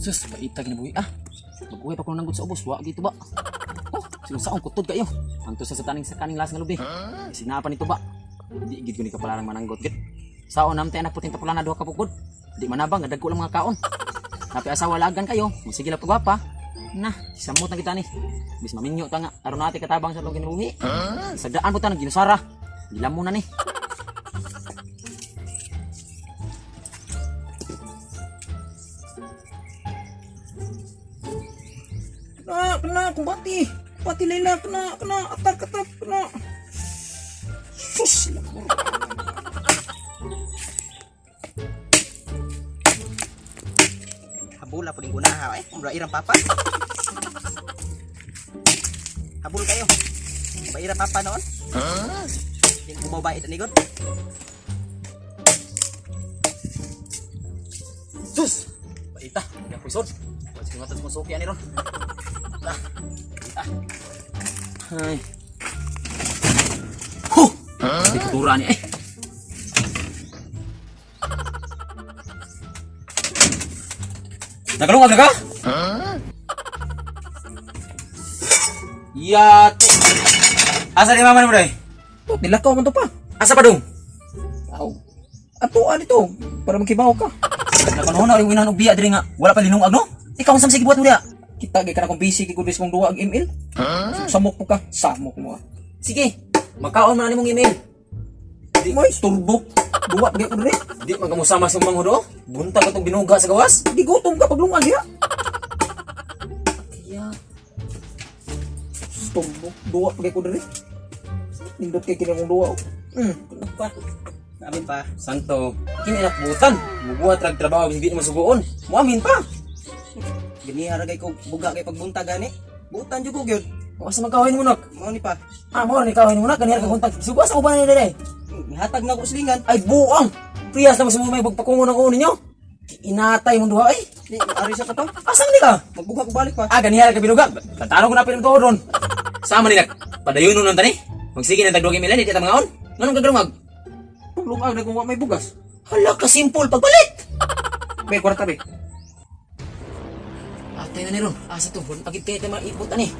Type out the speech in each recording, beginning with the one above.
Sus, baita kinabuhi ah. Mag-uwi pa ko nanggot sa ubos, wa gito ba? Oh, sige saong kutod kayo. Anto sa taning sa kaning las nga lubi. Sinapa nito ba? Di gid ko ni kapalarang mananggot gid. Saon namtay anak puting tapulana duha ka pugod. Di manabang nga dagko lang mga kaon. Napi asawa lagan kayo, musige lang pagwapa. Na, samot na kita ni. Bis maminyo ta nga aron nati katabang sa atong kinabuhi. Sagdaan po ta ng ginusara. Gilam mo na ni. Kena, kena, kumbati. Kumbati Layla, kena, kena, atak, atak, kena. Sus, lamur. Habula po din gunaha eh. Kung irang papa. Habol kayo. Baira papa noon. Huh? Yung bumabait ani god. Sus! Baita, yang puison. Wala sige matad sa suki ani ron. Ah, baita. Ay. Huh! Di kutura ni eh. Nagalungag na ka? Yate. Asa ni mama ni mo day? Oh, nilakaw man to pa. Asa pa dong? Aw. Atuan ito, para magkibaw ka. Napanahon na rin winan og biya diri nga wala pa linungag no? Ikaw ang samsig buhat mo diya. Kita gay ka na kung busy kay kung mong duwa ang email. Samok mo ka, samok mo ah. Sige, magkaon man na nimong email. Di mo turbo. Duwa pa gay ko diri. Di man kamusama sa manghod oh. Buntag atong binuga sa gawas. Di gutom ka paglungag diha. Kaya Turbo, duwa pa gay ko diri. Nindot kay kini mong duwa. Oh. Pa. Amin pa. Santo, kini butan. Mubuhat rag trabaho bisig di mo suguon. Muamin pa. Giniha ra kay ko buga kay pagbuntag gani. Butan jud ko gyud. O asa magkahoy mo nak? Mao ni pa. Ah, mo ni kahoy mo nak ganiha ka kontag. Sugo sa uban ni dere. Hatag na ko silingan. Ay buang. Priyas na mo sa mga pagpakungo ng uno ninyo. Inatay mong duha ay. Di ari sa ko pa. Asa man ni ka? Magbuga ko balik pa. Ah, ganiha ka binuga. Tantanong ko na pinag doon. Sama ni nak. Padayon nun tani. Magsige na tagduwag email di ta mangaon. Nganong kagrungag? Paglungag na kung wa may bugas. Hala ka simple pagbalik. May kwarta be. Atay na ni ron. Asa to? Pagit kayo tayo maipot ani.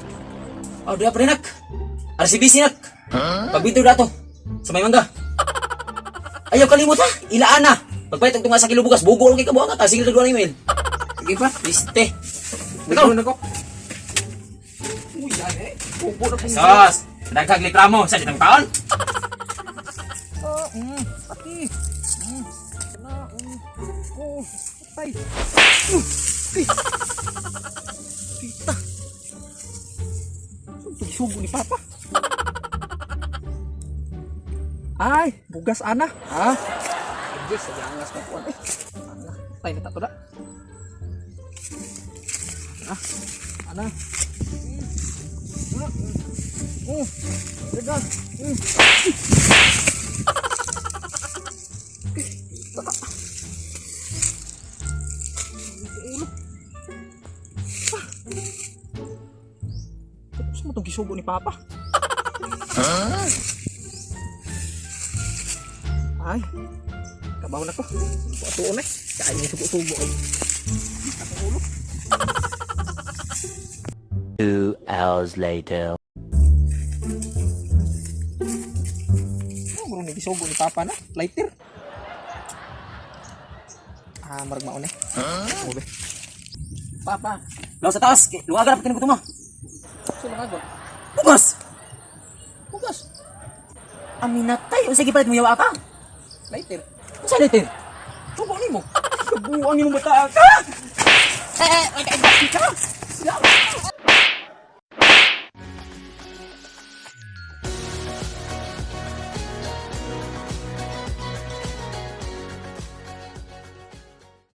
Oh, diya pa rin nak. RCBC nak. Pagbito dato. Sa may mangga. Ayaw kalimot ha. Ilaan na. Pagpahit ang tunga sa kilo bugas, bugo lang kay kabuang at sige na email. Sige pa. Liste. Ikaw na ko. Uy, yan eh. Bubo na pong Sos, daghag likramo sa ditang taon. Ah, ati. Na, Oh, patay. Ay. Kita. Saan subo ni Papa? Ay, bugas ana. Ha? Diyos, sa angas na kuwan. Eh, ana. Patay na tato na. Ah, ana. Ah, Oh, daga. Tapos mo itong gisubo ni Papa. Ay, kabaw na ko. Atuon eh. Kaya yung subo-subo ay. Akong ulo. 2 hours later. Oh, marunong gisubo ni Papa na. Lighter. Ah, marag maon eh. Ube. Papa, law sa taas. Luwagan na pagkanin ko tuma. So, mga agwa. Bugas! Bugas. Aminatay. Unsa gipalit mo yawa ka? Lighter. Unsa litir? Subo ni mo. Kabuang imong bata ka. Eh, eh, eh, eh, eh, eh,